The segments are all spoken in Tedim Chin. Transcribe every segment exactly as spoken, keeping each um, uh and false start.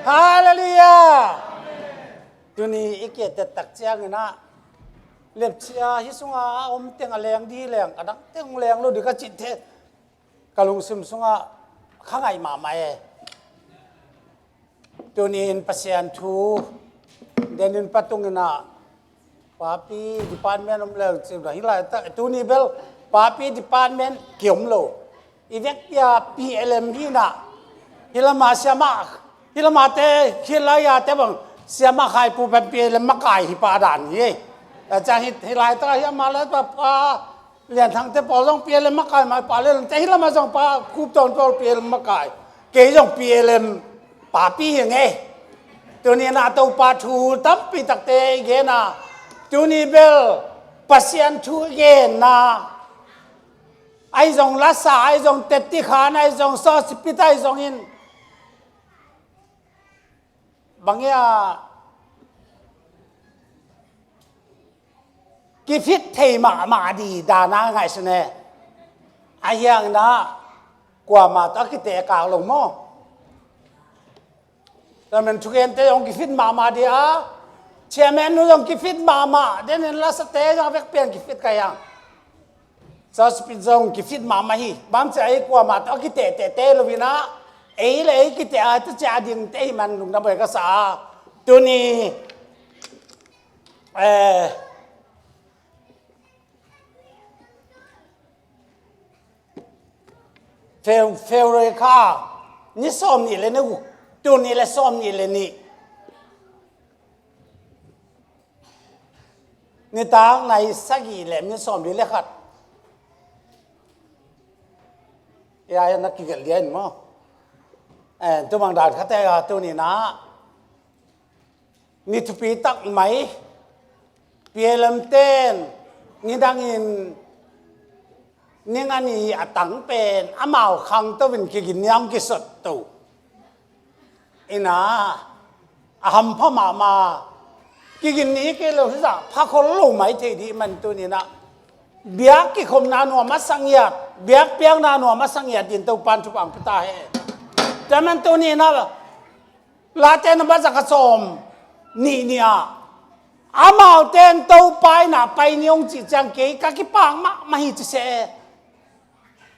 Hallelujah. Tuni i kiatet tak ciangin ah lepchia hi sunga a om teng a leng di leng, a dang teng leng lo di ka cih te ka lungsim sungah kha ngaih mahmah e. Tuni in Pasian thu denin patungin ah papi department om leng cih hi lai ta, tuni bel papi department kiom lo. I vekpi-a P L M hi na, hi lama siamah, hi lamate, hi laia te bang siamah khaipu pen P L M makai hi pah dan hi. A ciang hi, hi lai ta hi ama le pa, pa Lian Thangte pawl zong P L M makai mai, pa Lian Thangte hi lama zong pa Kup Tawn pawl P L M makai. Kei zong P L M papi hi ngei. Tuni na Topa thu tampi takte i gen a, tuni bel Pasian thu i gen na, ahi zong lasa, ahi zong tetti khan, ahi zong sawsipit, ahi zong in bang ia kifit thei mahmah di dana ngaihsun e. A hiang na kuamah tawh a kitehkak lo maw? Chairman thugente zong kifit mahmah di a, chairman nu zong kifit mahmah, denin lasate zong a vek pian kifit ka hiang. Sawsipit zong kifit mahmah hi. Bang ci a, ei kuamah tawh a kitehtehte lo in ah, ei le ei kiteh a, tu ci a dingte hi man lungdam huai ka sa a. Tuni, eh, Feb-, February kha ni sawm nih le ni guk, tuni le sawm nih le nih. Nitak nai sagih le minit sawmli le khat. Ia, ia na kigelh dia in maw? Eh, tumang dan khat te a tuni na ni thupi tak mai. P L M ten nidangin ning a ni a tang pen amau khangto in kigin niam kisot to. Ina, a hampha mahmah. Kigin ni kei lo hi zah pha khol lo mai thei dih man tuni na. Biak kikhopna nuam a sangiat, biak piakna nuam a sangiat din Topan thupha ang pia ta he. Tua man tuni na, Late na ba za ka sawm nih ni a, amaute in Topa in a pai ni hong cih ciang kei ka kipak mahmah hi ci seh.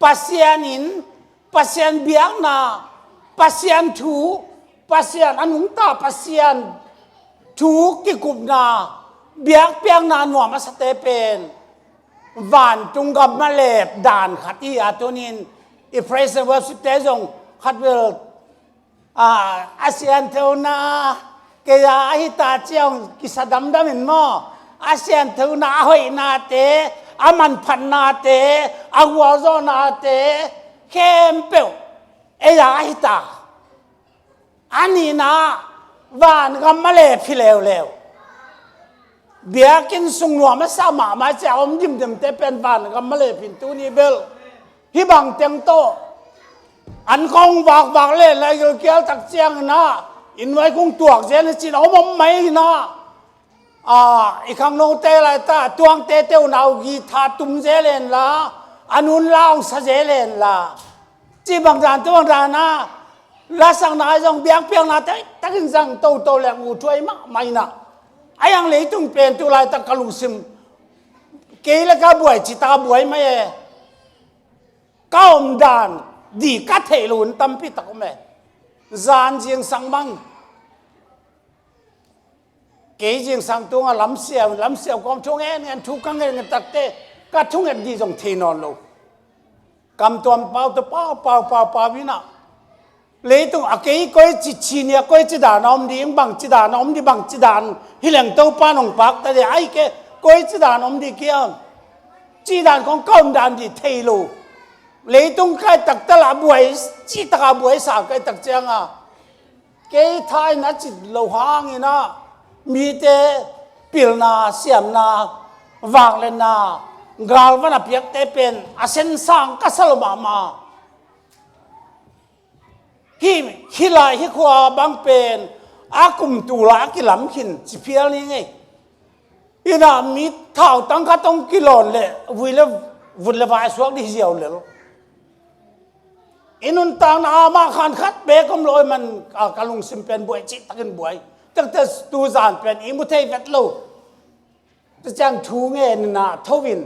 Pasian in, Pasian biakna, Pasian thu, Pasian a nungta Pasian thu kikupna, biakpiakna nuam a sate pen vantung gam a lep dan khat hi a, tunin i praise and worship te zong khat bel a, a sianthona kei a, a hita ciang kisa damdam in maw? A sianthona, a hoihnate, a manphatnate, a gualzawhnate khempeuh ei a, a hita. A nihna vangam a lep hi leuleu. Biakinn sung nuam a sa mahmah cia om dimdimte pen vangam a lep hi in tuni bel hih bang teng tawh an kong vakvak le lai gilkial tak ciangin ah i nuai kung tuak zel hi cin a om om mai hi na. A, i khangnote laita tuangte teu nau gi tha tum zel en la, a nun la ong sa zel en la. Ci bang dan tu bang dan a lasakna zong biakpiakna te takin zang toto le ngu thuai mahmah hi na. A yang leitung pen tu laitak ka lungsim kei le ka buai ci ta buai mai e. Ka om dan di ka theih lo hun tampi tak om e. Zan zingsang mang kei zingsang tunga lamsiau lamsiau kawm thu ngen ngen thu ka ngen ngen takte ka thunget di zong thei nawn lo. Kamtuam pau tawh pau pau pau pau hi na. Leitung a kei koi ci ci nia koi ci dan a om di ing bang ci dan a om di bang ci dan hi leng Topa nong pak ta de ai ke koi ci dan a om di kiam. Ci dan kong ka om dan di thei lo. Leitung kai tak ta la buai ci tak a buai sa kai tak cianga kei thain a cit lo hangin ah mite pilna siamna vanglenna galvan a piakte pen a sensang ka sa lo mahmah. Hi, hi lai hi khua bang pen a kum tula a kilam khin ci phial ni ngei. Ina mi thau tang khat hong kilawn le vui le vut le vai suak di hi ziau lel. I nuntakna ah mah khan khat beek om lo ahih man, a, ka lungsim pen buai cih takin buai. Takte tu zan pen i mu thei vet lo. Tua ciang thu ngen in ah tho in.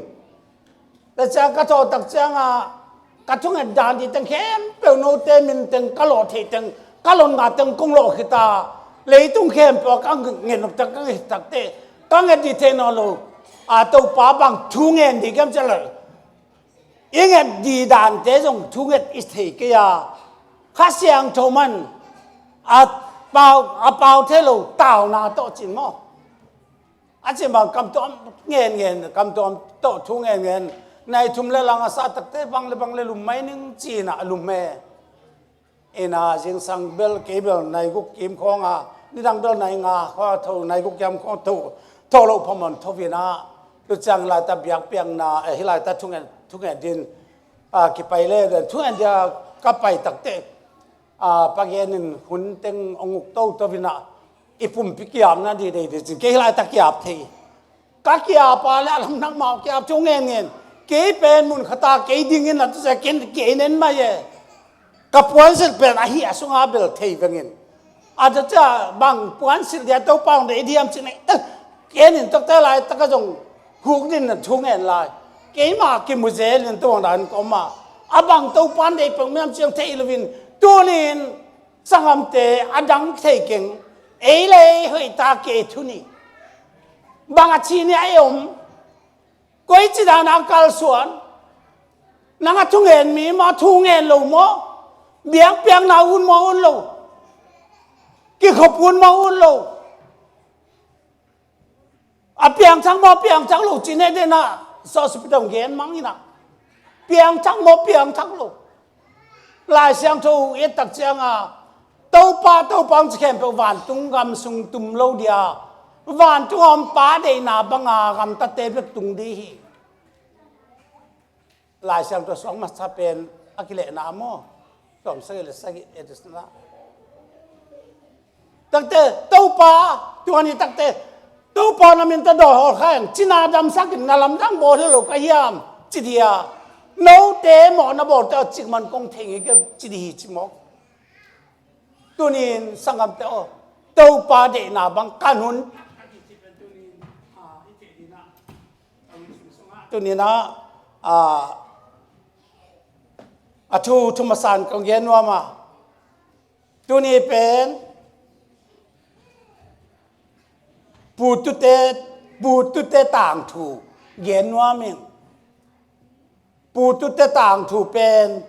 Tua ciang ka thawh tak ciangah ka thunget dan ding teng khempeuh note min teng ka lawh theih teng ka lon nga teng kong lawh khit a, leitung khempeuh ah ka nget nop tak ka nget tak teh ka nget ding thei nawn lo. A, Topa bang thu ngen ding kiam ciang lo. I nget ding dante zong thu nget i thei kei a, Kha Siangtho man a pau, a pau thei lo tauna tawh cin maw? A cin bang kam tuam ngen ngen, kam tuam tawh thu ngen ngen. Nai thum le lang a sa takte bang le bang le lum mai ning cin a lum e. Ina zingsang bel kei bel nai guk kim khawng a, nidang bel nai nga khawng a tho, nai guk kiam khawng tho, tho lo phamawh tho vina. Tu ciang lai ta biakpiakna, eh, hi lai ta thungen, thungen din, a, kipai le den thungen dia ka pai takte, a, pagen in hun teng ong uk to to vina. I pumpi kiapna di dei di cin kei hi lai ta kiap thei. Ka kiap a le a lam nak mau kiap thu ngen ngen. Kei pen mun khata kei dingin a tu sia ken kei nen mai e. Ka puansilh pen ahi a sunga bel thei vengin. A tu sia bang puansilh dia Topa ong dei diam cin e. Eh, ken in takte lai taka zong huk din na thu ngen lai. Keima kimu zel in tuang dan koma. A bang Topa ong dei peng miam ciang thei lovin. Tunin Sanggamte a dang thei keng, ei le ei hoih ta kei thu ni. Bang a ci ni a ei om, koi ci dan a kalsuan, nang a thungen mi maw, thungen lo maw, biakpiakna un maw un lo, kikhop un maw un lo. A piangthak maw, piangthak lo, ci ne dena, sawsipitong gen mang ina. Piangthak maw, piangthak lo. Lai Siangtho i et tak cianga, Topa, Topa ang ci khempeuh vantung gam sung tum lo dia. Vantung a om pa deihna banga gamtate bek tung di hi. Lai Siangtho suang masa pen a kilehna maw? Tawm sagih le sagih, Edisna. Takte, Topa, tuani takte, Topa na min ta dawi hawl kha eng, cina damsak in na lamdang bawl hi lo ka hiam, ci dia. Note mawh na bawlte aw cik man kong thei ngei kei, ci di hi ci mawk. Tunin sanggamte aw, Topa deihna bang kan hun. Tunin a, a, a thu, thu masan kong gen nuam a. Tuni pen, putute, putute tangthu gen nuam ing. Putute tangthu pen,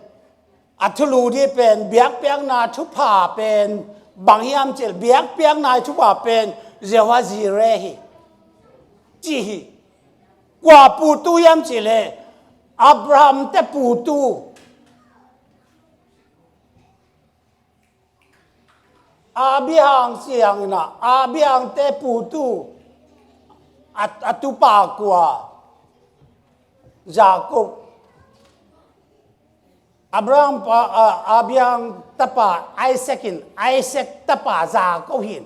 a thulu di pen, biakpiakna thupha pen, bang hiam cih leh, biakpiakna thupha pen, Jehovah Jireh hi. Ci hi. Kua putu hiam cih leh, Abraham te putu. Abraham siang ina, Abraham te putu, a, a tupa kua, Jacob. Abraham pa, a, Abraham tapa Isaac in, Isaac tapa Jacob hin.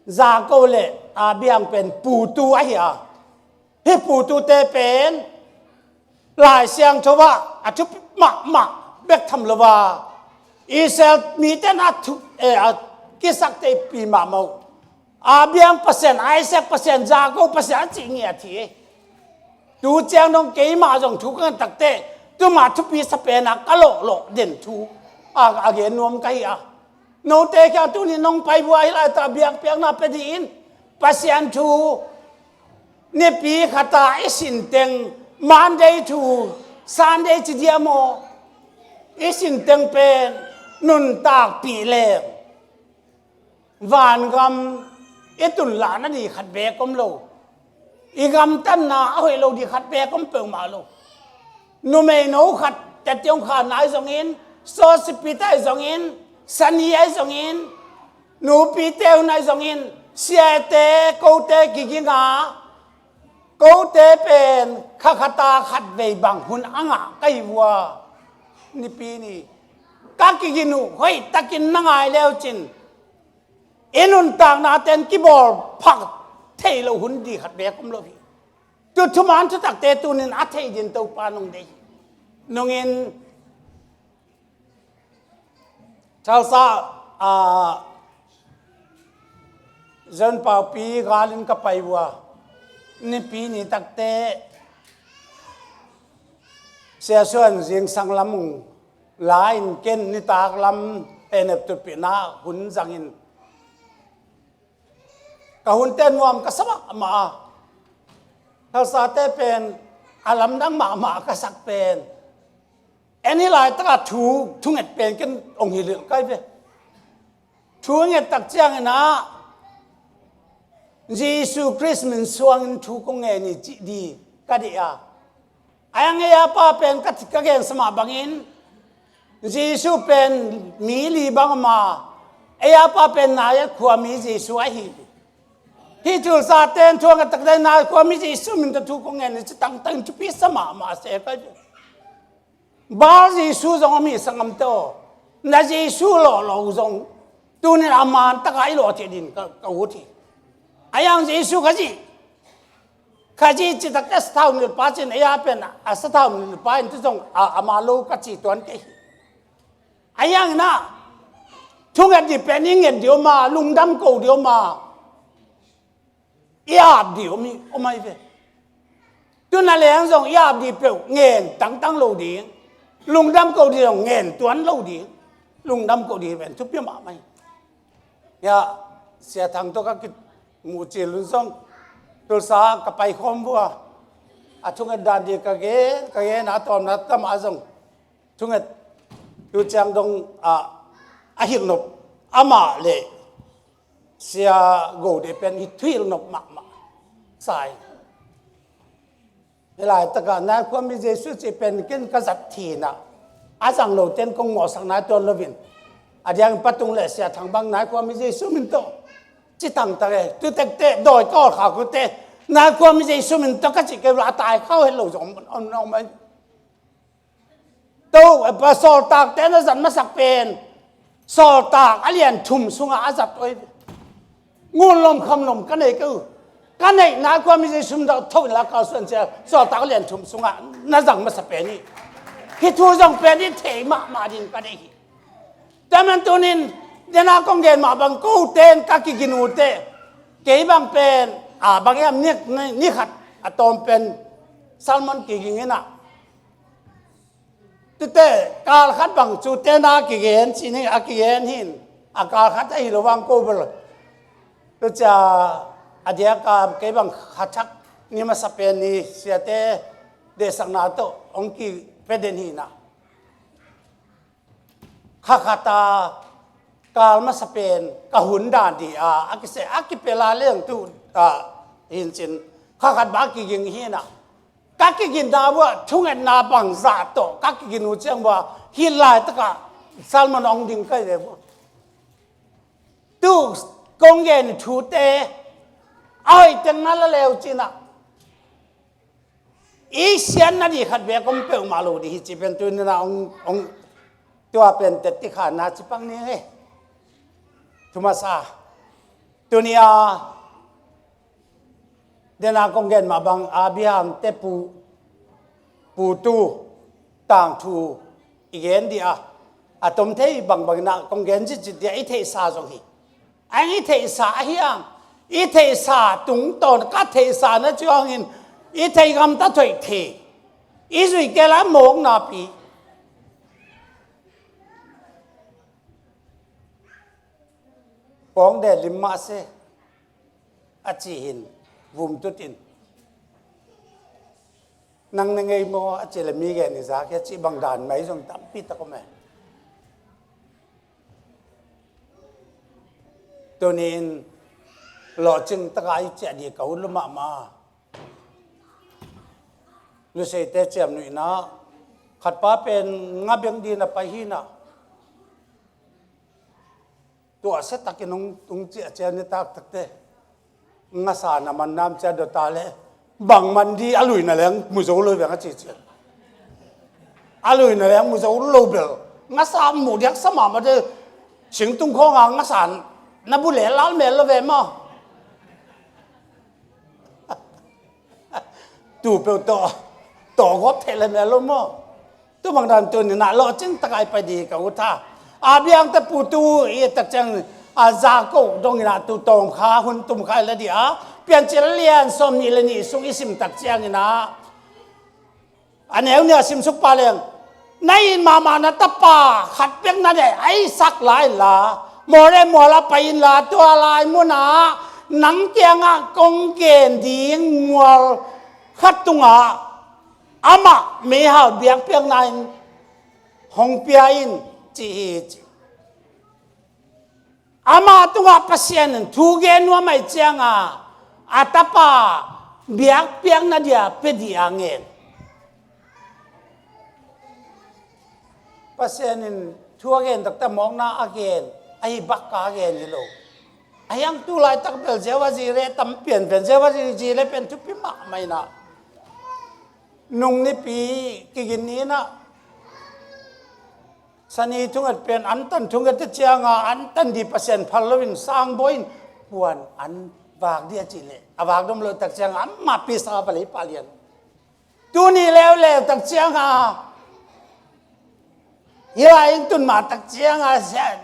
Jacob le Abraham pen putu ahi a. Hih putute pen Lai Siangtho ah a thupi mahmah bek tham lo a, Israel mite na thu, eh, a kisakte pi mahmah uh. Abraham Pasian, Isaac Pasian, Jacob Pasian a cih ngiat hi. Tu ciang dong keimah zong thu ka ngen takte, tuma thupi sa pen a ka lawhlawh den thu a, a gen nuam ka hi a. Note kiang tuni nong pai bua hi laita biakpiakna pia dih in, Pasian thu nipi khata i sin teng, Monday thu Sunday ci dia maw, i sin teng pen nuntakpih leng vangam i tunlahna dih khat beek om lo. I gamtatna a hoih lo dih khat beek om peuhmah lo. Numeino khat tetiong khanna ahi zongin, sawsipite ahi zongin, sani ahi zongin, nupite hun ahi zongin, siate kote kiginga, kote pen khakhata khatvei bang hun a ngah ka hi vua. Nipi ni ka kigin uh hoihtakin na ngai leucin i nuntakna ten kibawl phak thei lo hun dih khat beek om lo hi. Tu thuman thutakte tunin a thei din Topa nong deih hi. Nungin Tulsa, ah, John Paupi galin ka pai uh a, nipi ni takte Sia Suan zingsang lam ung la-in ken nitak lam enep tutpihna hun zangin ka hunte nuam ka sa mahmah a, Tulsate pen a lamdang mahmah ka sak pen en hi laitaka thu thunget pen ken ong hilh kai ve. Thu nget tak ciangin ah Jesu Khrist min suangin thu kong ngen hi cih di ka deih a. A yang ei a pa pen ka, ka gensa mah bangin Jesu pen mi li bang a, ei a pa pen Nazareth khuami Jesu ahi. Hih Tulsa ten thu a nget takte Nazareth khuami Jesu min tawh thu kong ngen hi ci tangtangin thupi sa mahmah se kai ve. Baal Jesu zong om hi sangamte aw. Na Jesu lawh lo zong tunin a man taka i lawh theih din ka, ka ut hi. A yang Jesu Khazih, Khazih citak a sathau nilhpa cin ei a pen a sathau nilhpa in tu zong a, a man lo ka ci tuan kei hi. A yang inah thunget dih pen i nget dih om a, lungdam ko dih om a, i ap dih om hi, om ahi ve. Tuna leng zong i ap dih peuh ngen tangtang lo ding, lungdam ko dih zong ngen tuan lo ding, lungdam ko dih pen thupi mahmah hi. Ya, Sia Thang tawh ka kimuh cil un zong Tulsa ka pai khawm vua, a thunget dan dih ka gen, ka gen a tawmna tamah zong thunget tu ciang dong a, a hilhnop amah le Sia Go de pen hi thuhilhnop mahmah sai. Hi laitaka Nazareth khuami Jesu cih pen ken ka zat thina a zang lo ten kong mawhsak nai tuan lovin a diangin patung le Sia Thang bang Nazareth khuami Jesu min tawh ci tangtang e. Tutekte dawi ka awlkhak ute Nazareth khuami Jesu min tawh ka cih kei ula a tai khau het lo zong om, om, om, om. To, eh, pa sawltakte na zat masak pen sawltak a lian thum sungah a zat oi. Ngunlom khamlom ka nei ka u. Ka neih na khuami Jesu min tawh tho inla kalsuan cia sawltak a lian thum sungah na zang masa pen hi. Hih thu zong pen i thei mahmah din ka deih hi. Tua man tunin dena kong gen mah bang ko ten ka kigin ute kei bang pen a bang hiam ni, ni, ni khat a tawm pen sermon kiging inah Tute, kal khat bang cu tena a kigen, cih ning a kigen hin, a kal khat ahi lo vang ko bel. Tucia a diaka kei bang kha thak ni masa pen ni siate dehsakna tawh hong kipia den hi na. Kha khat a kal masa pen ka hun dan di a, a kise, a kipia lai leng tu a hin cin kha khat bang a kiging hi na. Ka kiginna vua thungetna bangzah tawh ka kigin uh ciang vua hih laitakah sermon hong ding kai ve vua. Tu kong gen thute a hoih teng na la leu cinah i siatna dih khat bek om peuhmah lo dih hi ci pen tuninah hong, hong tua pen tetti khanna ci pang ni e. Thumasa tunia Dena kong gen mah bang Abraham te pu, pu tu tangthu i gen dih a, a tom thei bangbang inah kong gen citcit dih a i theihsa zong hi. A eng i theihsa ahi ang, i theihsa tungtawn ka theihsa na ciangin i theih gamta thoih thei. I zuih kei lai mawk napi pawng deh lim mah se. A ci hin vumtut in nang na ngei maw a ci le mi gen i zak hi a ci bang dan mai zong tampi tak om e. Tuni in lawhcing taka i ciah di ka ut lua mahmah. Luseite ciamnuihna khatpa pen nga beng dina pai hina. Tua se takin hong, hong ciah ciah ni taktakte ngasa na man nam cia dota le bang man di a lui na leng mu zo lo veng a ci ciah. A lui na leng mu zo lo bel ngasa mu diak sa mahmah de singtung khawng a ngasa na bu le lal mel lo ve maw? Tu peuh tawh tawh gawp theih le mel lo maw? Tu bang dan tu ni na lawhcing takai pai di ka ut a. Abraham te pu tu i tak ciang a za ko dong ina tu tawm kha hun tum kha i la dia. Piancil lian sawm nih le nih sung i sim tak ciang ina a neu nia sim suk pa leng na it mahmah na tapa khat pek na deh a i sak lai la More mual a pai in la tua lai munah nang kiangah kong gen ding mual khat tungah amah meihal biakpiakna in hong pia in ci hi ci. Amah tungah Pasian in thu gen nuam ahih cianga a tapa biakpiakna dia pia dih a ngen. Pasian in thu a gen takte mawkna a gen ahi bakka a gen hi lo. A hiang tu laitak bel Jehovah Jireh tam pianpian Jehovah Jireh pen thupi mahmah inah nung nipi kigin ni inah Sani thunget pen an tan thunget te cianga an tan di Pasian phal loin sang bawi in puan an vak di a cih leh a vak dom lo tak cianga amah pisa a palei pah lian. Tuni leuleu tak cianga hi lai in tun mah tak cianga sia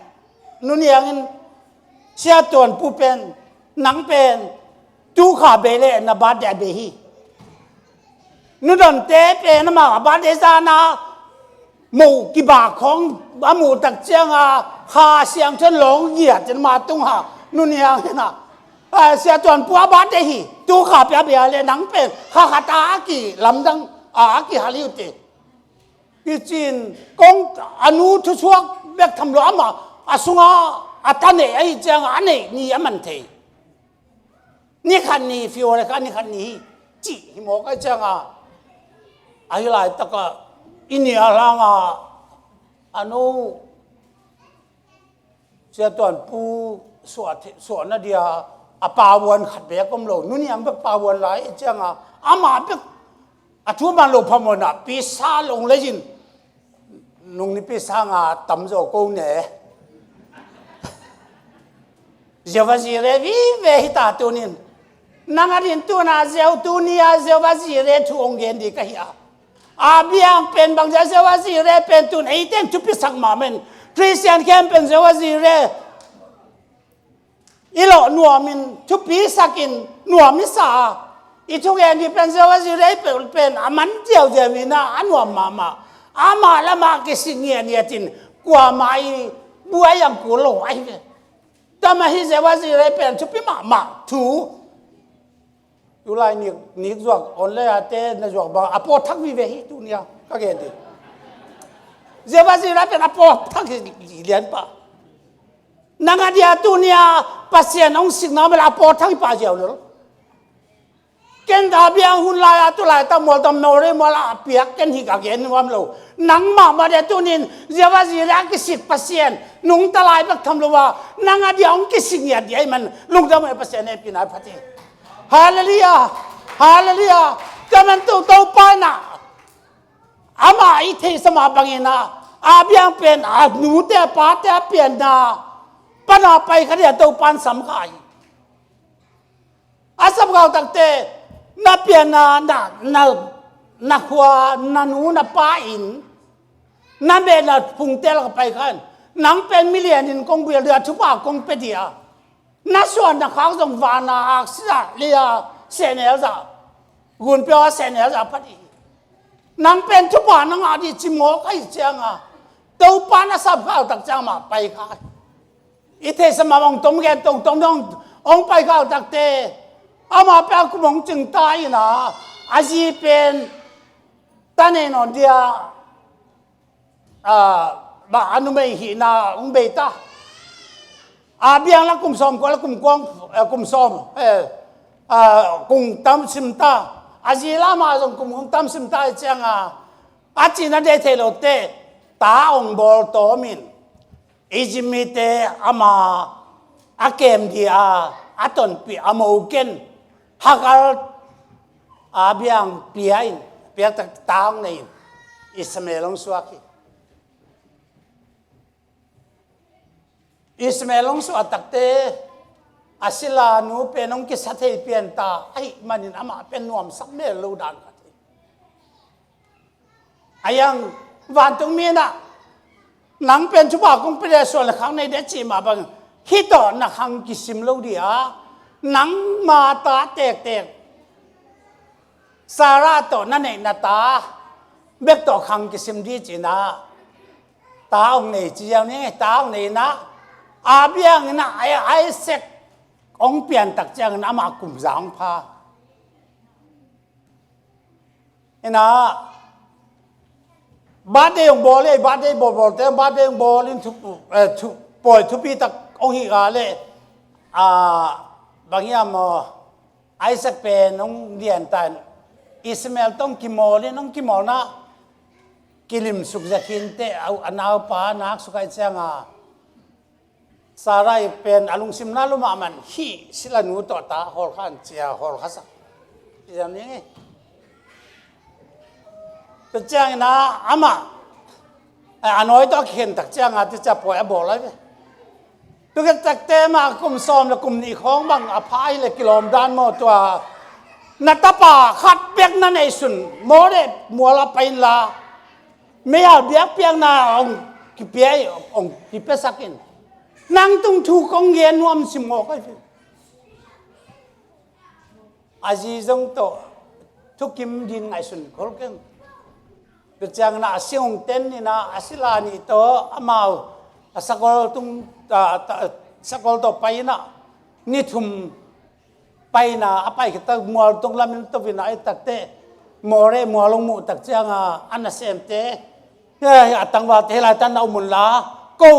nuniang in sia tuan pu pen nang pen tu kha bei le na bat dia bei hi. Nudonte pen amah a bat dia zana muh kibak khong a muh tak cianga kha siang chen lawng giat in mah tung ha nuniang hina. Sia tuan pu a bat dia hi tu kha pia bia le nang pen kha khat a ki lamdang a ki haliu te. Kicin kong a nu thusuak bek tham lo amah a sunga a ta nei ahi cianga a nei ni a man thei. Ni khat ni fiu le kha ni khat ni hi cih hi mawk a cianga ahi laitaka i nia hlanga a nu sia tuan pu suah the- suahna dia a pavuan khat bek om lo nuniang bek pavuan lai a cianga amah bek a thu man lo phamawhna pisa long leiin nung nipi sanga tamzaw ko ne. Jehovah Jireh vive hita tunin nang a din tuna Jehovah tuni a Jehovah Jireh thu ong gen di ka hi a. A biang pen bangzia Jehovah Jireh pen tun eiten thupisak ma men Christian khempeuh Jehovah Jireh i lawh nuamin thupisakin nuam i sa a i thugen hi pen Jehovah Jireh pen a man ziauziau ina a nuam mahmah amah lamah kisik ngiatngiatin kuamah i buai ang kul lo ahi ve. Tama hi Jehovah Jireh pen thupi mahmah thu. Tulai nik nik zuak on le ate na zuak bang a pawt thak vive hi tunia ka gen di. Jehovah Jireh pen a pawt thak hi lian pa. Nang a dia tunia Pasian hong sikna mel a pawt thak hi pa ziau lel. Ken a biang hun lai a tu lai ta mual ta mual re mual a piak ken hi ka gen nuam lo. Nang mahmah dia tunin Jehovah Jireh a kisik Pasian nungta lai bek tham lo a nang a dia hong kisik ngiat dia i man lungdam e Pasian e pina phat hi. Halleluiah. Halleluiah. Ka man tu Topa na ama i theihsa mah bangin a a biang pen a nute a pate a pianna pana pai kha dia Topa in sam kha hi. A sapkau takte na pianna na na na khua na nu na pa in na mehna phungte lak a pai khan nang pen milian in kong buil dia thupha kong pe dia. Na suan na khak zong vana aksida lia senel za gunpia senel za phat i. Nang pen thupha na ngah di cimawk ahi cianga Topa na sapkau tak ciang mah pai kha. I theihsa mah hong tom gen tongtong dong hong pai kau takte ama pia kum hong cingta ina a zi pen ta nei nawn dia. Bah a numei hihna hong beita a biang la kum sawm kua la kum kuang kum sawm kung tam simta a zi lama zong kum hong tam simta i cianga a cina dei thei lote ta hong bawl tawmin Egypt mite ama a kem dia a tonpih a mo ken Hagar a biang pia in piak tak tang nei in Ishmael hong suak hi. Ishmael hong suak takte a sila nu pen hong kisa thei pian ta ahi manin amah pen nuamsak mel lo dan khat hi. A yang vantung mi inah Nang pen thupha kong pia deh, suan le khak nei deh cih mah bang, hih tawh na khang kisim lo dih a, nangma ta tektek Sarah tawh na neihna ta bek tawh khang kisim dih ci-in ah, ta hong nei ci ziau ni, ta hong nei in ah, Abraham in ah Isaac hong pian tak ciangin amah kum za hong pha. Ina, birthday hong bawl hi, birthday bawlbawlte, birthday hong bawl in thu, eh, thu, pawi thupi tak hong hi a leh, ah, bang hiam maw, Isaac pen hong lian ta in, Ishmael tawh hong kimawl in, hong kimawlna, kilimsuk zia khin teh, a, a naupa nak suk ahih ciangin, Sarai pen a lungsim na lum ahih man, hih silanu tawh ta hawlkha in ci a hawlkha sak. Ci zam ning e. Tua ciangin ah amah, eh, a nawi tawh a kikhen tak ciangin ah tua ciang pawi a bawl lai ve. Tua khit tak teh mah kum sawm le kum nih khawng bang a pha hi leh kilawm dan maw tua. Na tapa khat bek na neihsun, Moreh mual ah pai inla, mei-al biakpiakna hong kipia hi, hong kipiasak in. Nang tung thu kong gen nuam sim ngawk ahi ve. A zi zong tawh thukim ding ngaihsun khol keng. Tua ciangin ah a sing hong ten in ah a sila nih tawh amau a sakol tung, a, a, sakol tawh pai in ah ni thum paina a pai khit tak mual tung lamin to in ah, ahih tak teh Moreh mual hong muh tak ciangin a nasemte, eh, a tangvalte hih lai-ah na om unla, ko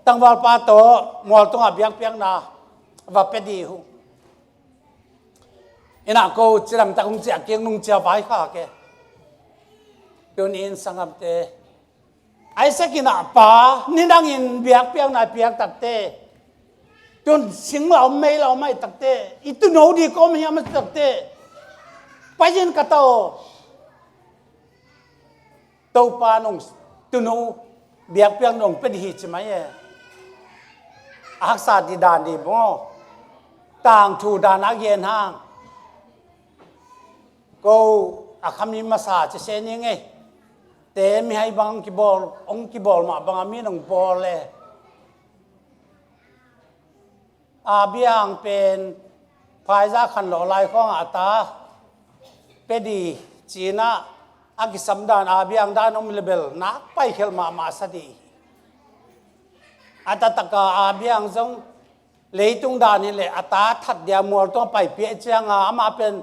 tangvalpa tawh mual tungah biakpiakna va pia dih uh. Ina, ko cidam tak hong ci a, kiang nung ci a, vaikhak e. Tuni-in sanggamte, Isaac in ah, pa, nidangin biakpiakna piak tak teh, tun singla om meila om ahih tak teh, i tuuno ding kawm hiam ahih tak teh, pai-in ka ta aw. Topa in hong tuuno biakpiakna hong pia dih hi ci mai e. A haksa dih dan dih maw. Tangthu dan a gen hang. Ko a khami masa ci se ning e. Te mihai bang hong kibawl, hong kibawl mah bangin hong bawl e. Abraham pen phaizah khanlawh lai khawngah a ta pia dih ci-in ah a kisam dan, Abraham dan om leh bel nak paikhialh mahmah sa dih hi. A taktak a Abraham zong leitung dan hi leh a ta that dia mual tungah paipih ciangin amah pen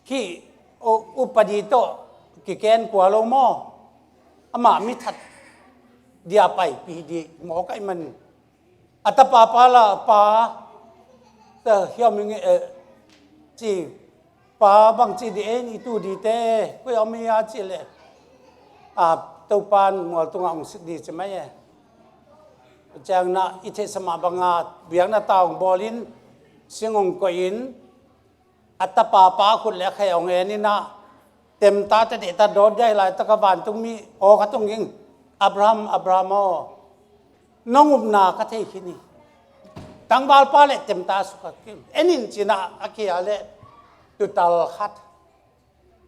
hih u-, upadi tawh kiken kua lo maw? Amah mi that dia paipih dih mawk ahih man. A tapa pa la, pa, ta hiam ing e, eh, ci, pa bang ci dih e, i tu dih teh, koi a om i a ci leh, a, Topa in mual tungah hong sik dih ci mai e. Ciangin ah i theihsa mah bangin biakna ta hong bawl in, sing hong koih in, a tapa pa khut le a khe hong en in ah, temta tadihta dawt dia hi laitak a vantungmi aw khat hong ging, Abraham, Abraham aw, nong upna ka thei khin hi. Tangvalpa le temta suk ka khin. En in ci-in ah a kia leh tuutal khat,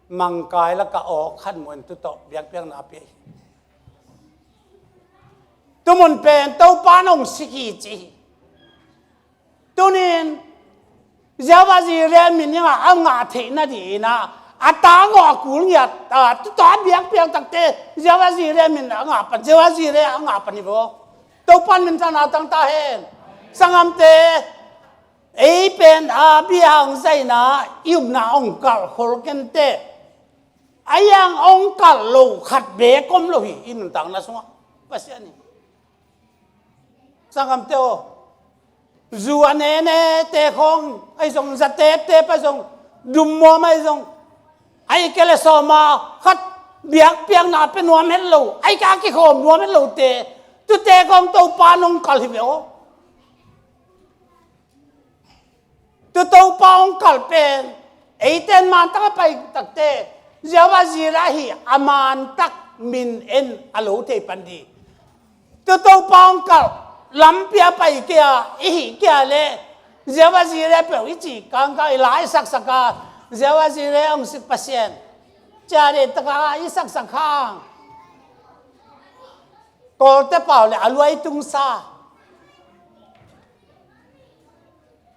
mangkai lakah aw khat muh in tua tawh biakpiakna a pia hi. Tua mun pen Topa in hong sik hi ci hi. Tuni-in Jehovah Jireh min in ah a ngah theih nadingin ah, a ta gawh a kul ngiat, a, tua tawh a biakpiak tak teh Jehovah Jireh min a ngah pan, Jehovah Jireh a ngah pan hi vo. Topa in minthanna tang ta hen. Sanggamte, ei pen Abraham zah in ah i upna hong kalh khol ken teh, a hiang hong kalh lo khat beek om lo hi i nuntakna sungah. Pasian in, sanggamte aw, zu a nenete khawng ahi zong, za teptep ahi zong, dummuam ahi zong, ahih kei leh sawma khat biakpiakna a pia nuam het lo, ahih kei leh a kikhawm nuam het lote, tuate khawng Topa in hong kalh hi ve aw. Tua Topa hong kalh pen, eite in mantak a pai tak teh, Jehovah Jireh hi a mantak min en a lo thei pan ding. Tua Topa hong kalh lampi a pai kei a i hih kei a leh, Jehovah Jireh peuh i cih kangkang, i la i saksak a, Jehovah Jireh hong sik Pasian ci a deihtak a i saksak hang. Kawlte pau le a luai tungsa.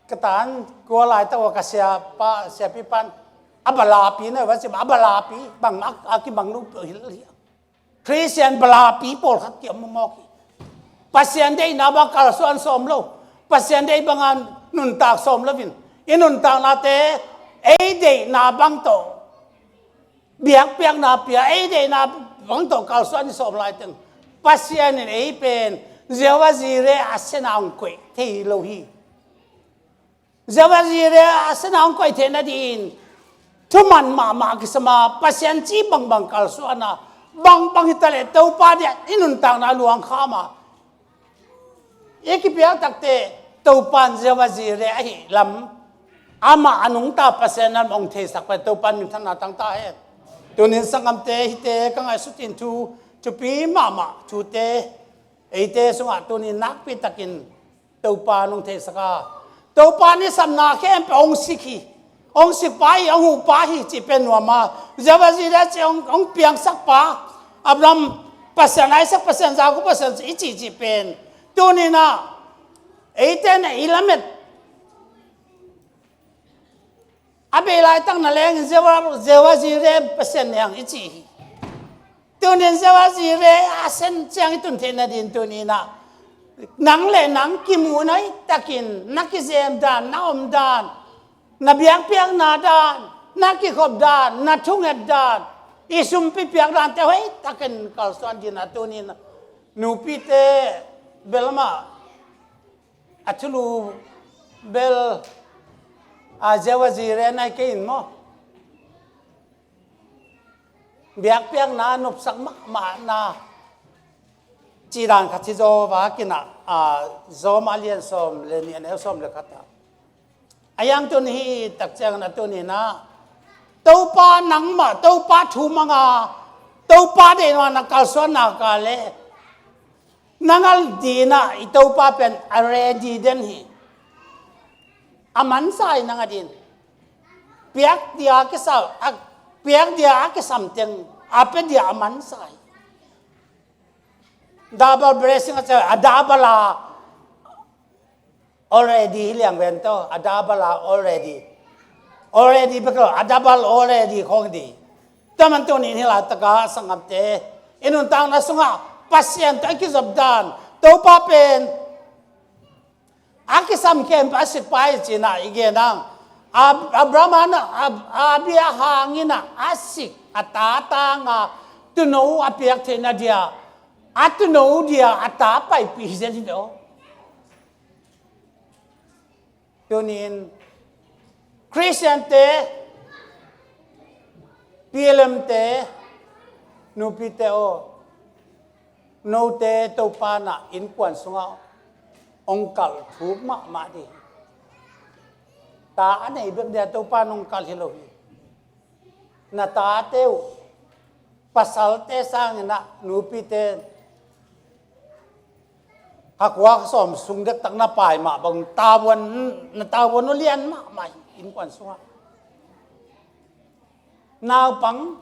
Ka tan kua laitak uh a ka siapa, siapipan a balapi na va sim a balapi bang a, a kibang lo peuh hilh hi. Khristian balapi pawlkhat ki om mawk hi. Pasian deihna bang kalsuan sawm lo. Pasian deih banga nuntak sawm loin i nuntaknate ei deihna bang tawh biakpiakna pia, ei deihna bang tawh kalsuan i sawm laiteng Pasian in ei pen Jehovah Jireh a sena hong koih thei lo hi. Jehovah Jireh a sena hong koih theih nadingin thuman mahmah a kisam a, Pasian ci bangbang kalsuan a, bangbang hi taleh Topa dia i nuntakna luang kham a, i kipiak takteh Topa in Jehovah Jireh ahih lam, amah a nungta Pasian lam hong theisak pen Topa in minthanna tang ta hen. Tunin sanggamte, hihte ka ngaihsut in thu thupi mahmah thute eite sungah tunin nakpi takin Topa in hong theisak a, Topa in i sapna khempeuh hong sik hi. Hong sikpa hi, hong huhpa hi cih pen nuam a, Jehovah Jireh cih hong, hong piangsakpa, Abraham Pasian, Isaac Pasian, Jacob Pasian i cih cih pen tuninah eite na i lamet a bei laitak na leng Jehovah, Jehovah Jireh Pasian niang i ci hi. Tunin Jehovah Jireh a sen ciang i tun theih nadin tuninah nang le nang kimu na hi takin na kizem dan, na om dan, na biakpiakna dan, na kikhop dan, na thunget dan, i sumpi piak dante hoih takin kalsuan dinah tunin nupite bel amah a thulu bel a Jehovah Jireh nai kei in maw? Biakpiakna nopsak mahmahna cidan khat hi zaw vakinah a Rom a lian sawm le nih a neu sawm le khatah a yang tun hi tak ciangin a tuninah Topa nangmah Topa thu manga Topa deihna na kalsuan nak leh na ngal dinah i Topa pen a ready den hi. A mansa hi nang a din. Piak dia a kisam, a, piak dia a kisam teng a pia dia a mansa hi. Double blessing a ci a, double a already hi liang ven tawh, a double a already. Already bek lo, a double already khong di. Tua man tunin hi laitaka sanggamte i nuntakna sungah Pasian tawh i kizop dan Topa pen a kisam khempeuh a sikpa hi cinah i gen ang. Ab-, Abraham a, a, a bia hangin a sik a ta tanga tuuno a piak theihna dia a tuuno dia a ta paipih hi zen hi daw. Tunin Khristiante, P L M te, nupite aw, note Topa na innkuan sungah hong kalh thuk mahmah dih. Ta a nei bek dia Topa nong kalh hi lo hi. Na tate uh, pasalte sanginah nupite hakua sawm sung dektak na pai mah bang tavuan, na tavuan uh lian mahmah hi innkuan sungah. Naupang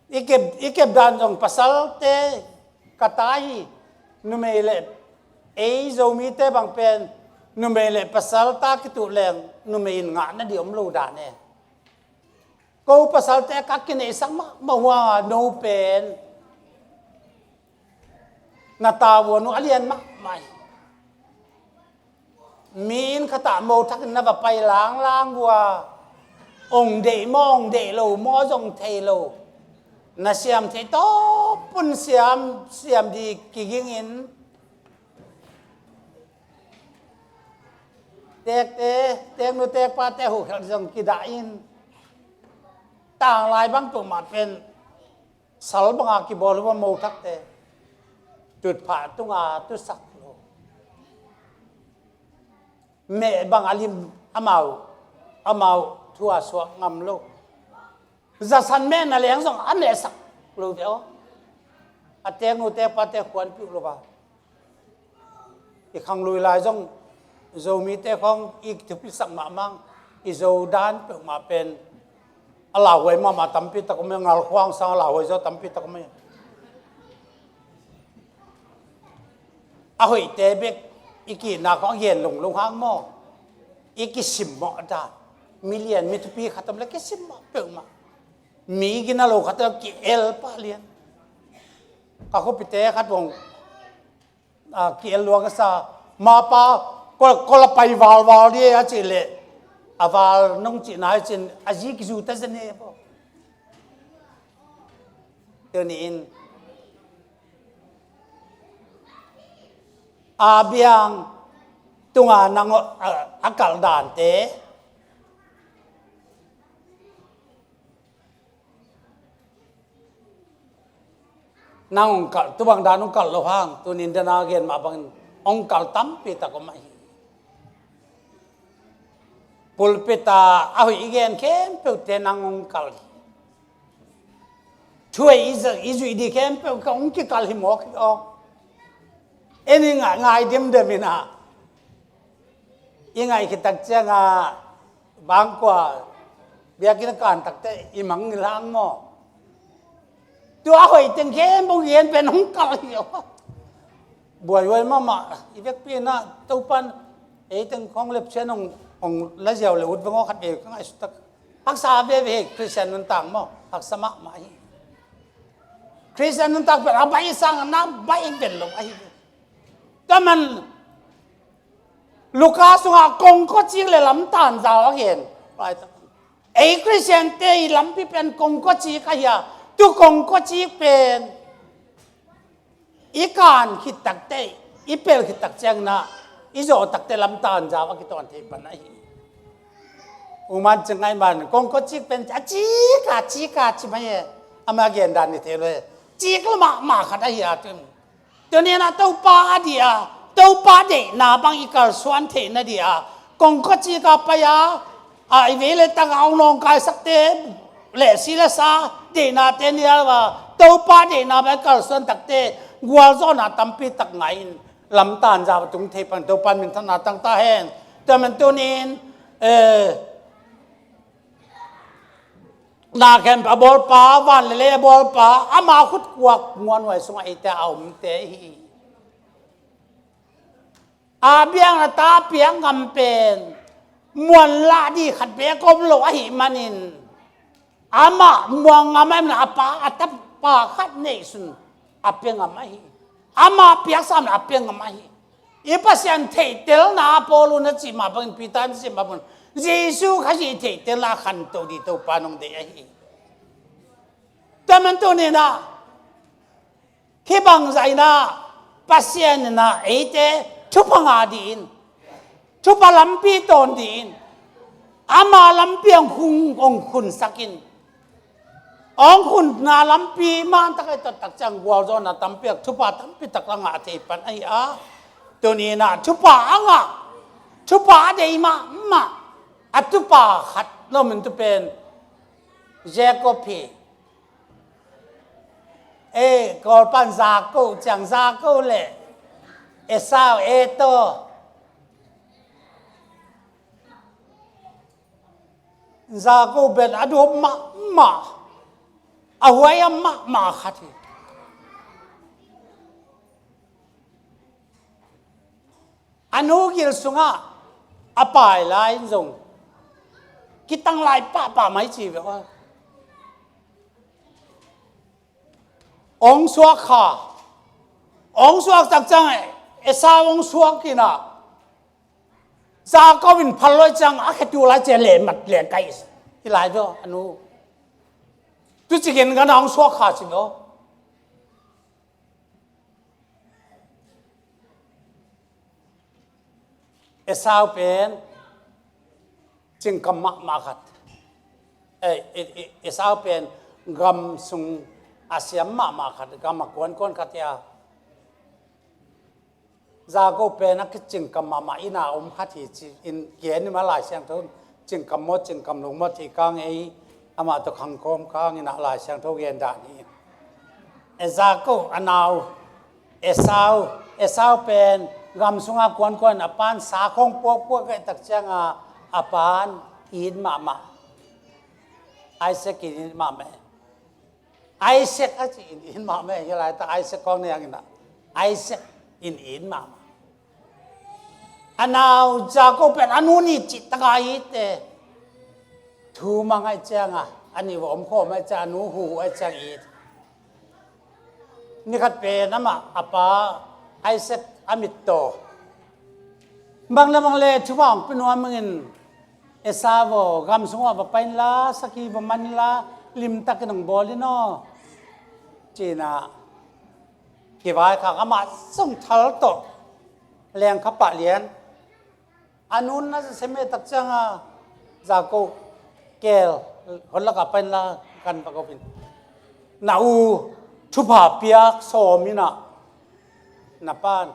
i kep, i kep dan zong pasalte ka ta hi. Numei le ei Zomite bang pen numei le pasal ta kituh leng numei in ngah na di om lo dan e. Ko pasalte ka kineihsak mahmah hua no pen na tavuan uh a lian mahmah hi. Mi inn khatah mo thakin na va pai langlang vua, ong deih maw ong deih lo maw zong thei lo. Na siam thei tawpun siam, siam di kigingin tekte, teknu tekpate huhkhelh zong kidah in tanglai bang peuhmah pen sal banga kibawl uh a mo thakte tutphah tunga tusak lo. Meh bang a lim amau, amau thu a suak ngam lo. Zasan meh na leng zong a mehsak lo ve aw. A teknu tekpate khuanpih uh lo va. I khanglui lai zong Zomite khawng i thupisak mahmah, i Zo dan peuhmah pen a lauhuai mahmah tampi tak om hi, ngalkhuang sang a lauhuai zaw tampi tak om hi. a hoihte bek i kihna khong a gen lunglung hang maw? I kisimmawh dan. Milian mi thupi khat om le kisimmawh peuhmah. Mi gina lo khat a ki-el pah lian. Ka khuapite khat bawng, a, ki-el lua ka sa. Mapa kol, kol a pai valval di a cih leh a val nong cihna hi cin a zi kizu ta zene baw. Tuni in a biang tunga nang a, a kalh dante nang hong kalh, tubang dan hong kalh lo hang, tunin dana gen mah bangin hong kalh tampi tak om ahi. Pulpit a a hoih i gen khempeuhte nang hong kalh hi. Thuei i zuih, i zuih di khempeuh ka hong kikalh hi mawk hi aw. En i ngai, ngai dimdem in ah. I ngaih khit tak ciangah bangkua biakinn a kan takte i mangngilh hang maw? Tua a hoih teng khempeuh gen pen hong kalh hi aw. Buaihuai mahmah i vekpi in ah Topan ei teng khong lepchian hong, hong la ziau le ut veng aw khat vei ka ngaihsut tak. Haksa veve hi Khristian nuntak maw? Haksa mahmah hi. Khristian nuntak pen a baih sang na baih vel lo ahi. Tua man Luka sungah kongkawcik le lamtan zau a gen. Ei Khristiante i lampi pen kongkawcik ahi a, tu kongkawcik pen i kan khit takte, i pel khit tak ciangin ah i zawh takte lamtan zau a kitawn thei pan ahi. Uman cing ngai man kongkawcik pen a cik a, cik a ci mai e. Ama gen dan ni thei lo e. Cik lo mahmah khat ahi a tun. Tuni in ah Topa a dih a, Topa deihna bang i kalsuan theihna dih a, kongkawcik a pai a, a i vei le tang a hong nawngkaisakte le si le sa deihnate nial a, Topa deihna bang i kalsuan takte gualzawhna tampi tak ngah in lamtan zau a tung thei pan Topa in minthanna tang ta hen. Tua man tunin, eh, na khempeuh a bawlpa, van le lei a bawlpa, ama khutkuak muanhuai sungah eite a omte hi. A biakna ta piak ngam pen muanlah dih khat beek om lo ahih manin, amah muang ngam ahih manin a pa, a tapa khat neihsun a pia ngam ahi. Amah piaksa ahih manin a pia ngam ahi. I Pasian theihtelna a Paul in a cih mah bangin, Peter in a cih mah bangin, Jesu Khazih theihtelna a khanto dih Topa nong deih ahi. Tua man tuninah, hih bangzah inah, Pasian inah eite thupha ngah dih in, thupha lampi tawn dih in, ama lampi hong khun, hong khunsak in. Hong khunna lampi mantak a i tot tak ciang gualzawhna tampi tak, thupha tampi tak la ngah thei pan ahi a. Tuni inah thupha a ngah, thupha a deih mahmah a tupa khat na om in, tu pen Jacob hi. Ei, Kawlpan Zako, ciang Zako le Esau, Eto. Zako pen a duh mahmah, a huai a mahmah khat hi. A nu gil sungah a pai lai in zong kitang lai pahpah mai ci ve aw. Hong suak kha. Hong suak tak ciang Esau hong suak inah, Jacob in phal luai ciang a khetu lai ciang lehmat lehkai hi lai ve aw, a nu. Tu ci gen gana hong suak kha ci ve aw. Esau pen cingkam mahmah khat. Eh, eh, eh, Esau pen gam sung a siam mahmah khat, gam a kuankuan khat hi a. Jacob pen a kicingkam mahmah, inn a om khat hi ci-in gen in mah, Lai Siangtho cingkam maw, cingkam lo maw, thei kang ei, amah tawh khangkhawm kang inah Lai Siangtho gen dan hi. E, Jacob a nau Esau, Esau pen gam sungah kuankuan, a pan sa khawng puakpuak a hih tak ciangah a pan it mahmah. Isaac in it mahmah. Isaac a ci in it mahmah. Hih laitak Isaac khawng nei hang inah, Isaac. in it mahmah. A nau Jacob pen a nu ni cih taka it e. Thu mang ahih cianga a nih va om khawm ahih cianga a nu hu ahih cianga it. Nikhat pen amah a pa Isaac a mittaw bang le bang le thupha hong pia nuam ing. Esau aw, gam sungah va pai inla, sakhi va man inla, limtakin hong bawl in aw, ci-in ah kivaikhak. Amah zong thal tawh lengkha pah lian. A nu na sem e tak cianga Jacob, keel, hon lakah pai inla, kan va ko in. Na u thupha piak sawm in ah, na pan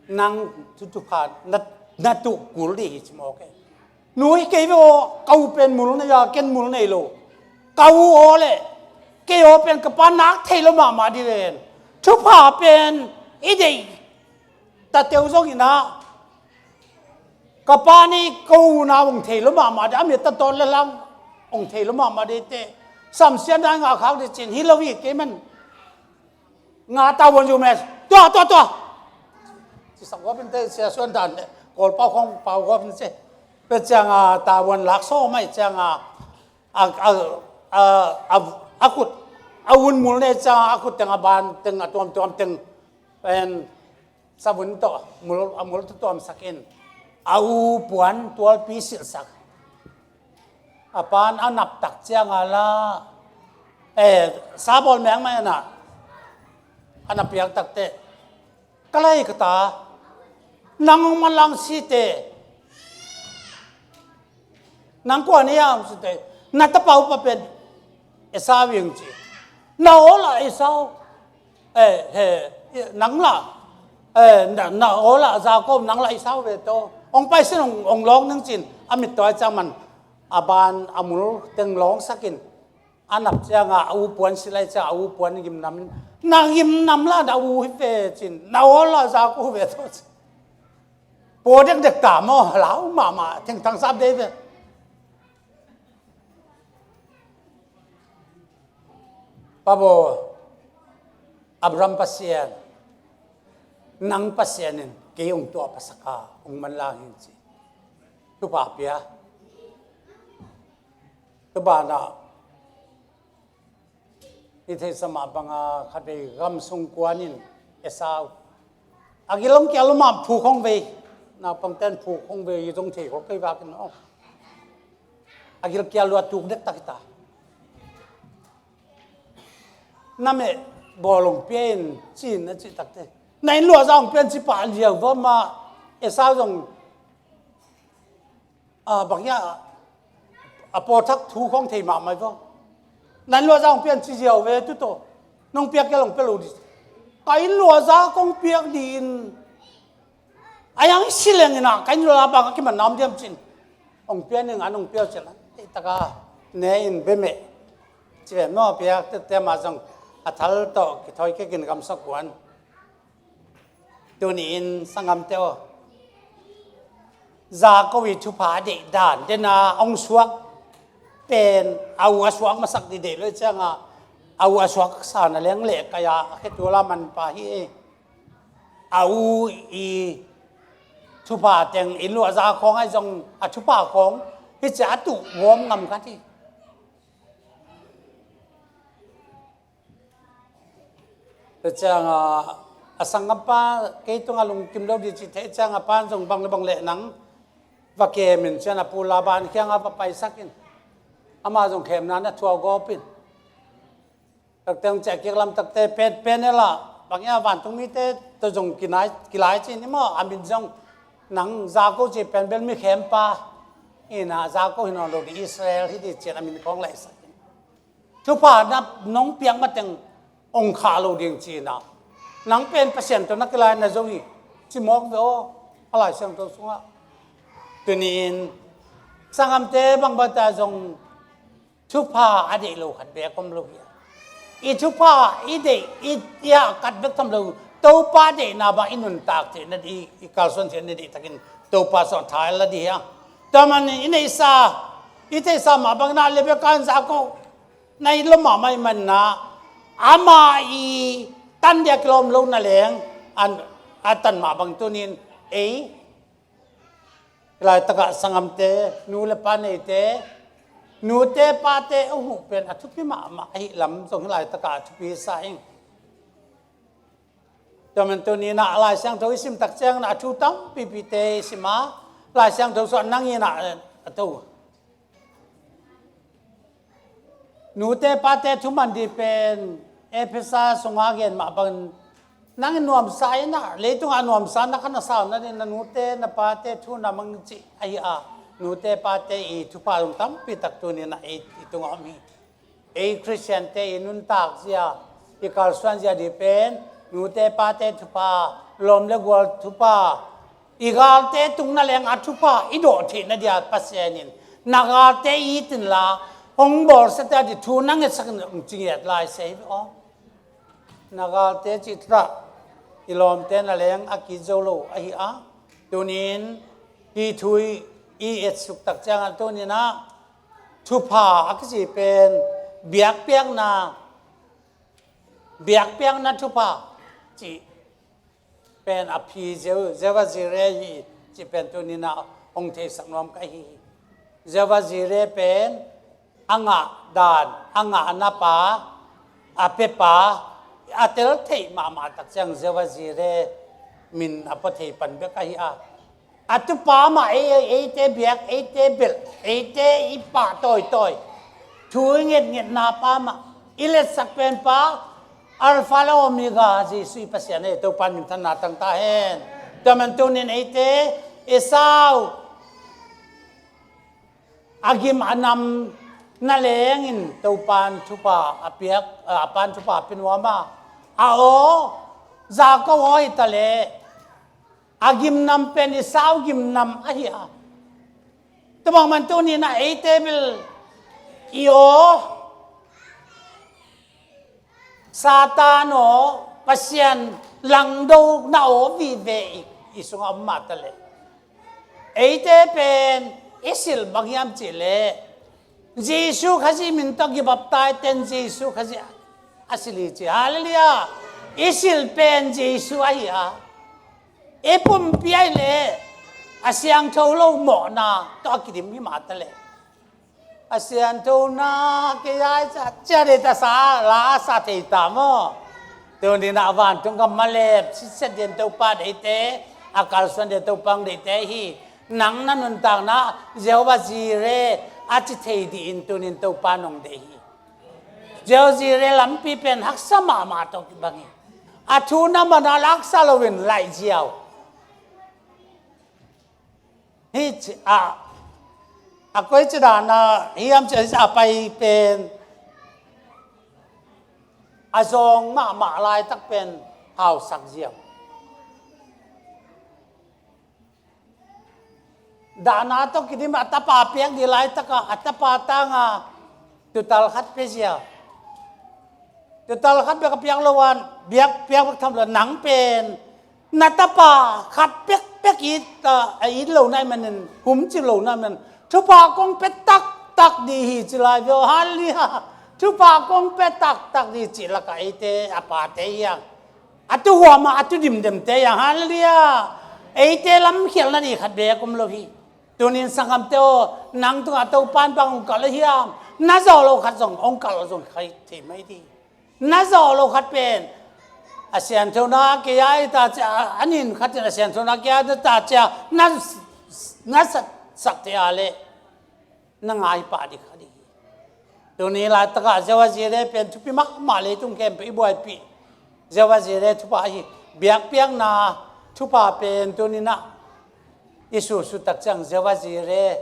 nang thupha na, na tuh kul ding hi, ci mawk e. Nu hi kei ve aw, ka u pen mul nei a, ken mul nei lo. Ka u aw le kei aw pen ka pa nak thei lo mahmah ding ven. Thupha pen i deih ta teu zongin ah, ka pa nei ka u na hong thei lo mahmah ding, a mit ta tawt le lang hong thei lo mahmah ding te. Samsiatna i ngah khak ding ci-in hi lo hi, kei man nga tavuan zu mes. Tua, tua, tua. Ci sak guap in te, sia suan dan le Kawl pau khong pau guap in ci. Tua cianga tavuan lak sawm ahih cianga a, a, a, a, a khut, a un mul nei cianga a khut teng, a ban teng, a tuamtuam teng pen savun tawh mul, a mul tuamtuam sak in, a u puan tualpi silhsak. A pan a nap tak cianga la, eh, sa bawl mengmeng in ah, a na piak tak teh, ka lai ka ta, nang hong manlang si teh, nang kua na hiam, ci teh, na tapa upa pen Esau hi ing, ci. Na aw lah Esau, eh, he, nang lah, eh, na, na aw lah Jacob, nang lah Esau ve tawh. Hong pai sin, hong, hong lawng ning, ci-in a mittaw ahih ciang man, a ban a mul teng lawngsak in, a nap cianga a u puan silh ahih cianga a u puan gimnam in, na gimnam lah na u hi ve, ci-in, na aw lah Jacob ve tawh, ci. Pua dekdek ta maw, lau mahmah, thengthang sap dei ve. Pa baw, Abraham Pasian, nang Pasian in kei hong tuah pasak a, hong manlang hi, ci. Thupha pia. Tua banah i theihsa mah banga khatvei gam sung kuan in Esau a gil hong kial lo mah, phuk hong vei. Naupangte'n phuk hong vei zong thei khol kei vak in aw. A gil kial lua, tuk dektak hi ta. Na meh bawl hong pia in, ci-in a cih tak teh, na inn luahza hong pia in, ci pah liau va mah. Esau zong, a, bang hiam, a pawlthak thu khong thei mahmah hi va. Na inn luahza hong pia in ci ziau ve, tu tawh nong piak kei leh hong pia lo ding. Ka inn luahza kong piak ding in, a hiang i si leng in ah, ka inn luahza bang a kiman na om diam, ci-in hong pia ning, an hong pia uh ciang, a teitaka ne in bia meh, ci ve maw, piak tete mah zong a thal tawh kithawi kik in, gamsa kuan. Tuni-in sanggamte aw, Jacob i thupha a deih dan, den a hong suak pen, a u a suak masak ding deih lo hi cianga, a u a suaksa na leng leh kai a, a khetul a manpha hi e. A u i thupha teng, inn luahza khawng ahi zong a thupha khawng hi ciang a tuh gawm ngam khat hi. Tua cianga a sanggampa kei tungah lungkim lo ding cih theih cianga, a pa'n zong bang le bang leh nang va kem in, ci-in a pu Laban kiangah va paisak in, amah zong khemna na thuak gawp in. Takte hong ciah kik lam takte, Pen, Penuel ah, bang hiam, vantung mite tawh zong kinai, kilai ci-in hi maw, a min zong nang Jacob ci pen bel mi khempa hi in ah, Jacob hi nawn lo ding, Israel hi ding ci-in a min khawng laihsak in. Thupha na nong piak mateng hong khah lo ding, ci-in ah, nang pen Pasian tawh na kilai na zo hi, ci mawk ve aw, a Lai Siangtho sungah. Tuni-in sanggamte, bangbang ta zong thupha a deih lo khat beek om lo hi. I thupha i deih, i, i hahkat bek tham lo, Topa deihna bang i nuntak theihna ding, i kalsuan theihna ding takin Topa sung thei la ding hi a. Tua manin i neihsa, i theihsa mah bangin ah Rebekah in Jacob na it lo mahmah ahih manin ah, Amah i tan dia kilawm lo na leng, an, a tan mah bang tunin ei laitakah sanggamte, nu le pa neite, nute pate a huh pen a thupi mahmah ahi lam zong hi laitakah a thupi sa ing. Tua man tuninah Lai Siangtho i sim tak ciangin a thu tampipite i sim a, Lai Siangtho suah nang inah a to. Nute pate thuman dih pen Efesa sunga gen mah bangin nangin nuamsa inah, leitungah nuamsa na kha na sau nadin na nute na pate thu na mang cih ahi a, nute pate i thupha zong tampi tak tuninah ei i tungah om hi. Ei Khristiante i nuntak zia, i kalsuan zia dih pen nute pate thupha, lawm le gual thupha, i galte tung na leng a thupha i dawh theihna dia Pasian in na galte i it inla, hong bawlsiate a dih thu na ngetsak in hong cingiat lai sei aw. Na galte cih takah i lawmte na leng a kit zo lo ahi a, tunin hih thu i etsuk tak ciangah tuninah thupha a kici pen biakpiakna, biakpiakna thupha cih pen a phi Jehovah Jireh hi cih pen tuninah hong theisak nuam ka hi hi. Jehovah Jireh pen a ngah dan, a ngah a napa, a pepa, a tel theih mahmah tak ciang Jehovah Jireh min a pua thei pan bek ahi a. A tupa mah ei, ei, eite biak, eite belh, eite i pah tawitawi, thu i ngetngetna pa mah, i letsak penpa, Alpha le Omega Jesuh i Pasian ei Topa minthanna tang ta hen. Tua man tunin eite Esau a gim a nam na lengin Topan thupha a piak, a pan thupha a pia nuam a, a aw Jakob aw hi ta leh a gimnam pen Esau gimnam ahi a. Tua bang man tuninah eite bel i aw Satan aw, Pasian langdo na aw vive i, i sungah om mah ta leh eite pen i silh bang hiam cih leh Jesuh Khazih min tawh kibaptaiz ten Jesuh Khazih a silh hi ci. Halleluiah. I silh pen Jesuh ahi a, i pumpi ahi leh a siangtho lo mawhna tawh a kidim hi mah ta leh a sianthona kei ai ca cia dei ta sa la a sa thei ta maw? Tuninah vantung gam malep sitset dian Topa deite, a kalsuan dian Topa hong deite hi. Nang na nuntakna Jehovah Jireh a ci thei dihin tunin Topa nong deih hi. Jehovah Jireh lampi pen haksa mahmah tawh kibang hi. A thu na man a laksa loin laih ziau. Hih ci a, a koi ci dana hiam ci a pai pen a zawng mahmah laitak pen hausak ziau. Dahna tawh kidim a tapa piak dih laitaka a tapa tanga tutal khat pia zia. Tutal khat bek a piak lo a, biak piak bek tham lo a, nang pen na tapa khat pekpek it, a it lo nai manin, humci lo nai manin thupha kong pia taktak dih hi ci lai vio. Halleluiah. Thupha kong pia taktak dih ci laka eite a pate hiang, a tuhuama a tudimdemte hiang, halleluiah, eite lamkhialna dih khat bek om lo hi. Tunin sanggamte aw, nang tungah Topan bang hong kalh aw hiam? Na zawh lo khat zong hong kalh aw zong khai thei mai dih. Na zawh lo khat pen a sianthona kei a i ta cia, a nin khatin a sianthona kei a i ta cia na, na sat, sak thei a leh na ngai pah dih kha dih hi. Tuni laitakah Jehovah Jireh pen thupi mahmah, leitung khempeuh i buaipih Jehovah Jireh thupha ahi. Biakpiakna thupha pen tuninah i susu tak ciang Jehovah Jireh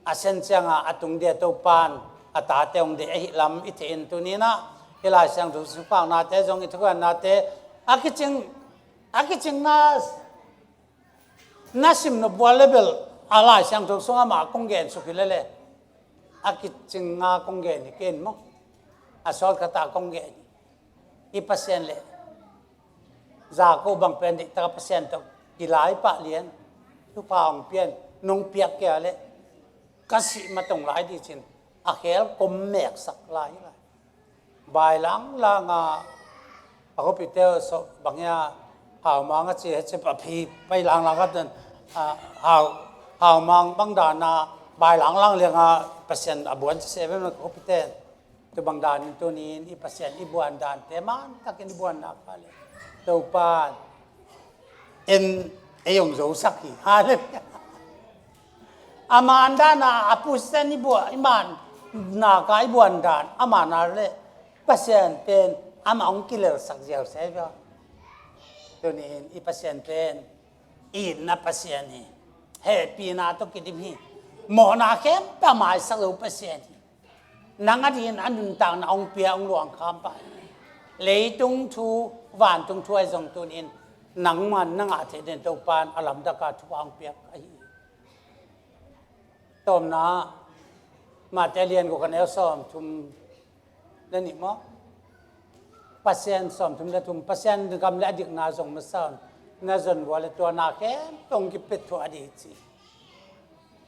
a sen cianga a tung dia Topan a tate hong deih ahi lam i theih in tuninah hih Lai Siangtho sifaknate zong i thukhennate a kicing, a kicingna na sim nop bual le bel a Lai Siangtho sungah mah kong gen suk hi lele. A kicinga kong gen hi ken maw? A sawt khatah kong gen hi. Hih Pasian le Jakob bang pen deihtaka Pasian tawh kilai pah lian, thupha hong pian, nong piak kei a leh ka sih matong lai dih cin a khel kom meksak lai hi lai. Bai langlang a, a khuapite uh so bang hia, haumang a ci, a ci a phi pai langlang a, a, hau, haumang bang dan a bai langlang liang a Pasian a buan ci se ve, a khuapite. Tu bang dan in tuni in i Pasian i buan dante man takin i buan nak a le, Topa in ei hong zosak hi. Halleluiah. A man dan a, a Pasian i buan, i man nak a i buan dan a man a le, Pasian pen amah hong kilelsak ziau se ve. Tuni in i Pasian pen itna Pasian hi. Hehpihna tawh kidim hi. Mawhna khempeuh a maisak lo Pasian hi. Nang a dingin a nuntakna hong pia, hong luangkham pah hi. Leitung thu, vantung thu ahi zong tuni in nangman na ngah theih den Topa in a lamdang a thupha hong piak ahi hi. Tawpna, Mate lian guk a neu sawmthum le nih maw? Pasian sawmthum le thum, Pasian gam le a dikna zong masa un, na zon vua le tua na khempeuh hong kipia thuah ding hi ci.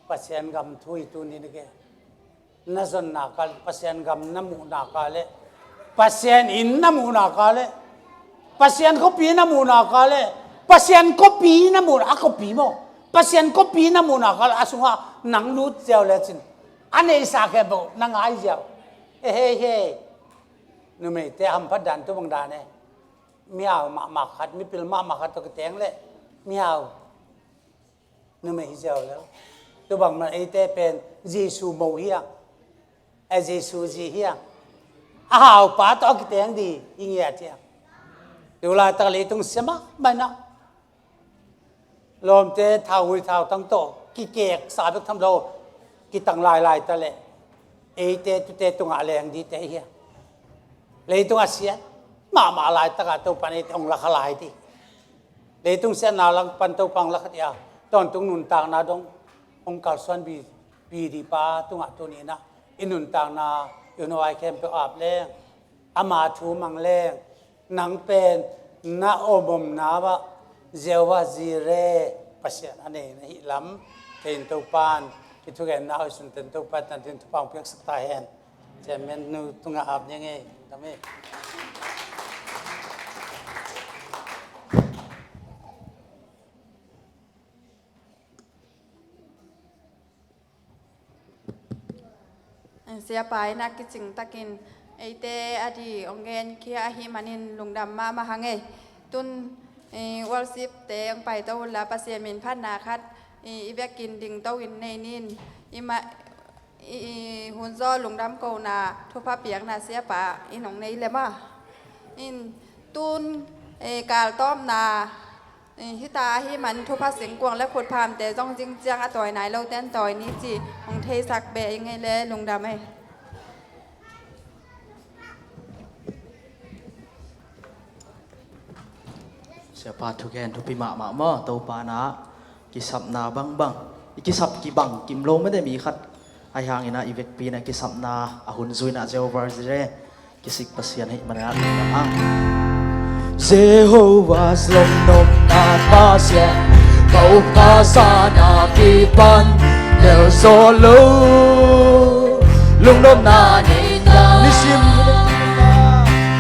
Pasian gam thu hi tuni in a ke. Na zon nak a le, Pasian gam na muh nak a le, Pasian inn na muh nak a le, Pasian khuapi na muh nak a le, Pasian khuapi na muh, a khuapi maw, Pasian khuapi na muh nak a le, a sungah nang lut ziau le cin, a neihsa khempeuh na ngai ziau. He, he, he. Numeite hamphat dan tu bang dan e. Mihau mahmah khat, mipil mahmah khat tawh kiteng le mihau numei hi ziau lo. Tu bang man eite pen Jesu mo hiang, a Jesu zi hiang, a haupa tawh a kiteng ding hi ngiat hiang. Tu laitak leitung sia mahmah in a, lawmte thau hui thau tang tawh kikeksa bek tham lo, kitang lailai ta leh eite tute tungah leng dingte hi a, leitung a siat mahmah laitakah Topa in eite hong lakha lai ding. Leitung siatna lak pan Topa hong lakha ding a, tawntung nuntakna dong hong kalsuan bi, bi ding pa tungah tuni in a, i nuntakna i hun huai khempeuh ap leng, ama thu mang leng, nang pen na omomna ah Jehovah Jireh Pasian a nei na hih lam thei in Topa in i thugenna hoih sunte in Topa in tangthu in thupha hong piaksak ta hen. Chairman nu tungah ap ni ngei. Dam e. Siapa in a kicing takin eite a ding hong genkhia ahih manin lungdam mahmah hang e. Tun, eh, worship-te hong paito un la, Pasian min phatna khat, eh, i vekin dingto in nei ni in. I ma, i, i hun zaw lungdam kohna thupha piakna siapa in hong nei lem a. In tun, eh, galtawpna, eh, hita ahih man thupha singkuang le khutphamte zong zing ciang a tawi nai lote in tawi ni ci hong theisak beh ing ei le, lungdam ei. Siapa thugen thupi mahmah maw, Topa na kisapna bangbang, i kisap kibang kim lo mete mi khat ahi hangin a, i vekpi in a kisapna a hun zui in a Jehovah Jireh kisik Pasian ahih manin a lungdam hang. Jehovah Shalom nopna Pasian, ka up ka za na kipan tel zo lo. Lungnopna nei ta nisim,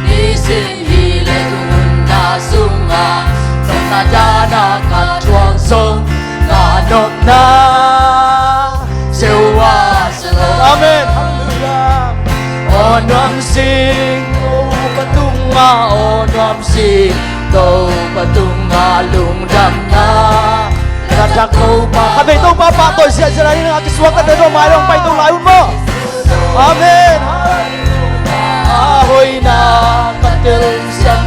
nisim hi le, tu nunna sungah nopna dana ka thuak zong, ka nopna Jehovah Shalom. Amen. Halleluiah. Aw nuam sing Topa tungah, aw nuam sing Topa tungah lungdamna. Ka thak Topa, khatvei Topa pahtawi ziahziah lai in a, kisuaktate tawh mai lawng paito lai un maw. Amen. A hoihna ka telsiam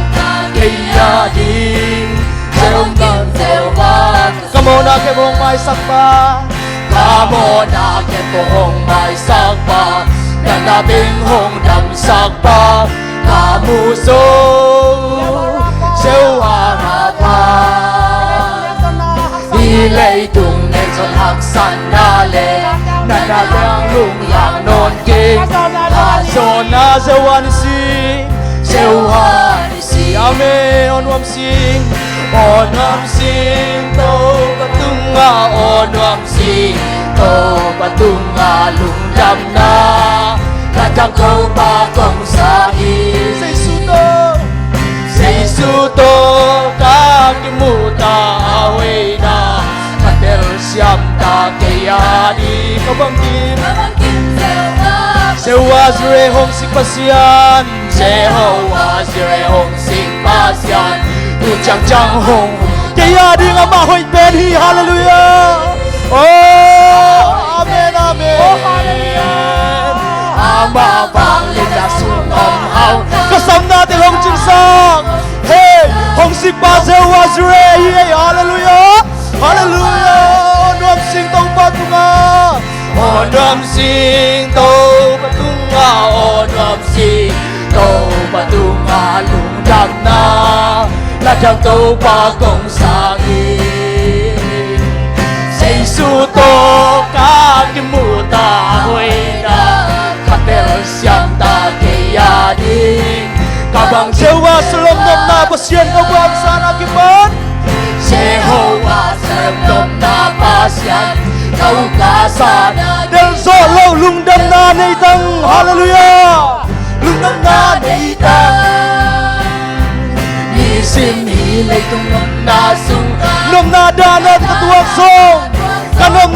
kei a ding, Jehovah, Jehovah. Ka mawhna khempeuh hong maisak pa, ka mawhna khempeuh hong maisak pa, na na beng hong damsak pa ka mu zo, Jehovah Rapha. Hih leitung neu zong haksatna le na na liang lunglang nawn kei. Ka zawhna Jehovah Nissi, Jehovah Nissi. Amen. Aw nuam sing, aw nuam sing Topa tungah, aw nuam sing Topa tungah lungdamna. Latang Topa kong sa hi. Jesu tawh, Jesu tawh ka kimuh ta, a hoihna ka telsiam ta, kei a ding ka bangkim. Jehovah Jireh, hong sik Pasian. Jehovah Jireh, hong sik Pasian. Tu ciangciang hong, kei a ding amah hoih pen hi. Halleluiah. Oh, amen, amen. Oh, halleluiah. Amah vangliatna sung om hau, ka samna teng hong cingsak. Hei, hong sikpa Jehovah Jireh hi ei. Halleluiah. Halleluiah. Aw nuam sing Topa tungah, aw nuam sing Topa tungah, aw nuam sing Topa tungah lungdamna, latang Topa kong sa hi. Jesu tawh ka kimuh ta, a hoihna ka telsiam ta, kei a ding ka bang. Jehovah Shalom nopna Pasian ka bang, sa na kipan. Jehovah Shalom nopna Pasian, ka ukna sa na, delzawh loh lungdamna nei tang. Halleluiah. Lungdamna nei tang. Nisim hi leitung nopna sung, nopna dan a ka tuak zong, ka nop